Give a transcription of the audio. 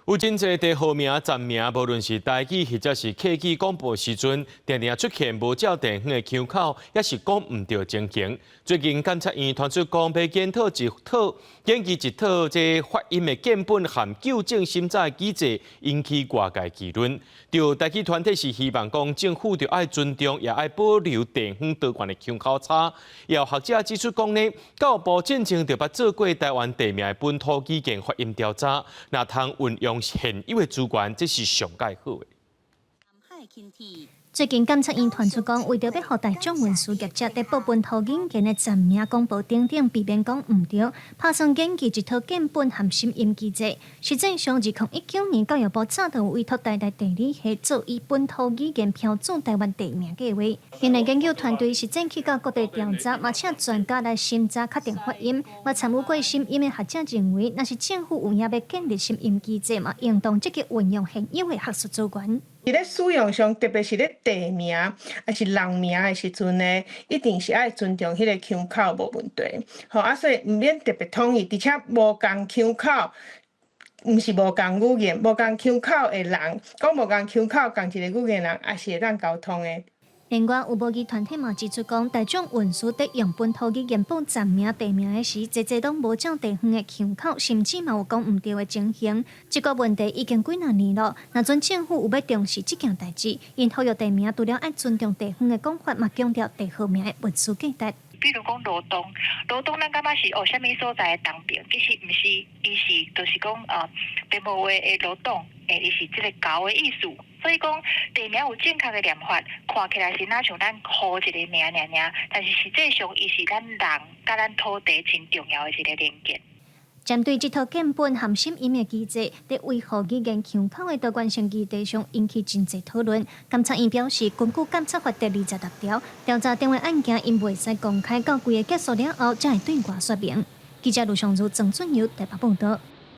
有真濟地號名、站名，無論是台語或者是客語廣播時陣，定定出現無照地方的腔口，抑是講毋著情形。最近監察院傳出講，欲檢討一套、研究一套這發音的建本和糾正審查機制，引起外界議論。著台語團體是希望講政府著愛尊重，也愛保留地方多元的腔口差。也有學者指出講呢，教育部進前就捌做過台灣地名的本土語言發音調查，若通運用現有的資源，這是上蓋好的。最近監察院傳出講，為著欲予大眾運輸業者佇報本土語言的站名廣播等等，避免講毋著，拍算研究一套建本和審音機制。實際上，2019年教育部早就委託台大地理系做以本土語言標註台灣地名計劃。𪜶的研究團隊實際去到各地調查，嘛請專家來審查確定發音，嘛參與過審音的學者認為，若是政府有影欲建立審音機制，嘛應當積極運用現有的學術資源。佇咧使用上，特別是咧地名抑是人名的時陣呢，一定是愛尊重彼个腔口無問題。吼啊，所以毋免特別統一，而且無仝腔口，毋是無仝語言，無仝腔口的人，講無仝腔口仝一个語言人，也是會當溝通的。另外，有母語團體嘛指出講，大眾運輸佇用本土語言報站名、地名的時，濟濟攏無照地方的腔口，甚至嘛有講毋著的情形。這個問題已經幾若年囉，若準政府有欲重視這件代誌，𪜶呼籲地名除了愛尊重地方的講法，嘛強調地號名的文史價值。比如講羅東，羅東咱感覺是哦，啥物所在的東邊，其實毋是，伊是就是講白毛話的羅東，伊是這個猴的意思。所以講地名有正確的念法，看起來是若像咱呼一個名爾爾，但是實際上伊是咱人佮咱土地真重要的一個連結。針對這套建本和審音的機制，佇維護語言腔口的多元性議題上引起真濟討論。監察院表示，根據監察法第26條，調查中的案件𪜶袂使公開，到規个結束了後，才會對外說明。記者盧尚如、曾俊友台北報道。